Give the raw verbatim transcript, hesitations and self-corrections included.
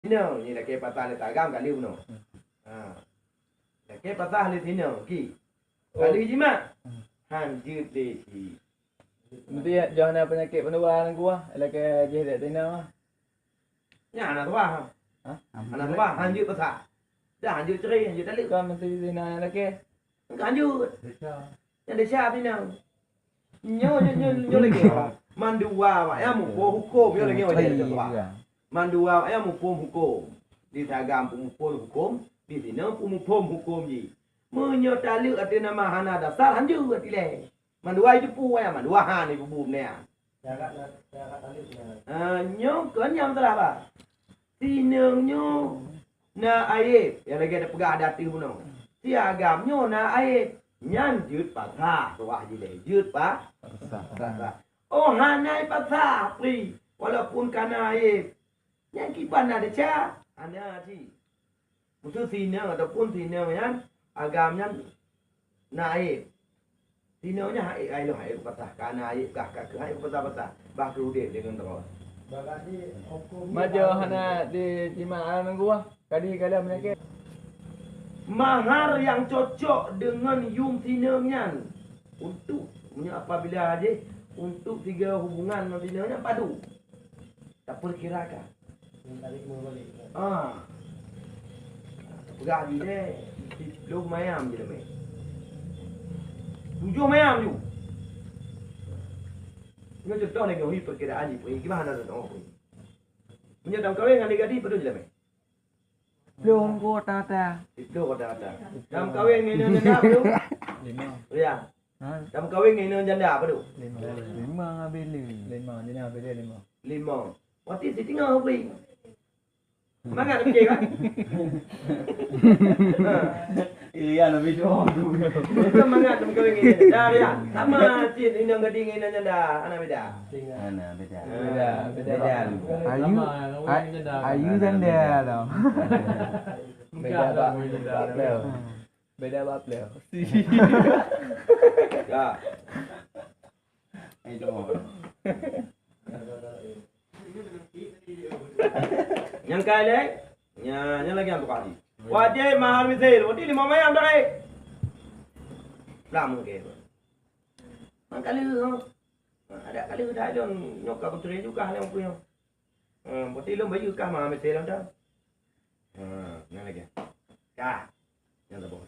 Sinoe, nyoe lakée pasah lé tagam kali bunoe. Ha. Lakée pasah lé sinoe, ki. Kali jimat. Han jeuet lé si. Mesti ya, jangan ada penyakit pendua nangku ah. Lakée jih dek tina mah. Nyan hana tuah. Hah? Hana tuah, han jeuet pasah. Dah han jeuet cerai, han jeuet taleuek. Kan mesti tina lakée. Kan jeuet. Nyan desya tina. Nyoe, nyoe, nyoe, nyoe lagée mandua awak nyan muphom huköm, nyoe lagée wajah teuka. Mandua awak nyan muphom huköm. Di tagam peumuphom huköm, di sinoe peumuphom huköm jih. Meunyoe taleuek ateueh nama hana dasar, han jeuet ilée. Mandua itu pu awak nyan, mandua han ibu bu nyan. Ah, nyoe kon nyang salah bah. Sineueng nyoe na aib, nyang lagée tapeugah di ateueh bunoe. Si agam nyoe na aib, nyan jeuet pasah tuah jih lé, jeuet pa-, pasah. Oh hana pasah pri, walaupun ka na aib. Nyan kiban na desya, hana cit. Meuseu sineueng ataupun sineueng nyan agam nyan na aib. Sineueng nyan hai, hai lôn hai pasah, ka na aib kah, ka keuh hai pasah-pasah, bah keuh udeb deungon droe. Majo hana di, jimat aneuk geuh, kadi kala meunakée. Mahar nyang cocok deungon yum sineueng nyan untuk, meunyoe apabila jih untuk sigoe hubungan ngon sineueng nyan padub. Tapeukirakan. Ah. Peugah jih deh, siplôh mayam jih leumeh. Tujoh mayam ju. Nyoe contoh lagée nyoe peukiraan jih, peue gimana contoh peue. Meunyoe tameukawen ngon lé gadih padub jih leumeh? Siplôh ko rata-rata. Siplôh rata-rata. Tameukawen ngon inong janda padub? Lima. Ya. Ha? Tameukawen ngon inong janda padub? Lima. Lima habéh lé. Lima, jina habéh lé lima. Lima. Berarti sitingoh bri. Mangat mikir kan? Iya, lebih dua. Bukan mangat tameukawen ngon inong janda. Dah, ya. Sama cit inong gadih ngon inong janda, hana beda. Hana beda. Beda, beda. Beda. Ayu, ayu janda dah. Beda bak, bak pleu. Beda bak pleu. Ya. Itu. Nyang kai lé, nya, nya lagée nyang tukar jih. Wajéb mahar misil, berarti lima mayam dah, eh. Lam ke. Mang kali, ha. Ha, ada kali dah dong, nyoka beutôi juga yang punya. Ha, berarti lom bayu kah mahar misil dah. Ha, nyang lagée. Kah. Nyang saboh.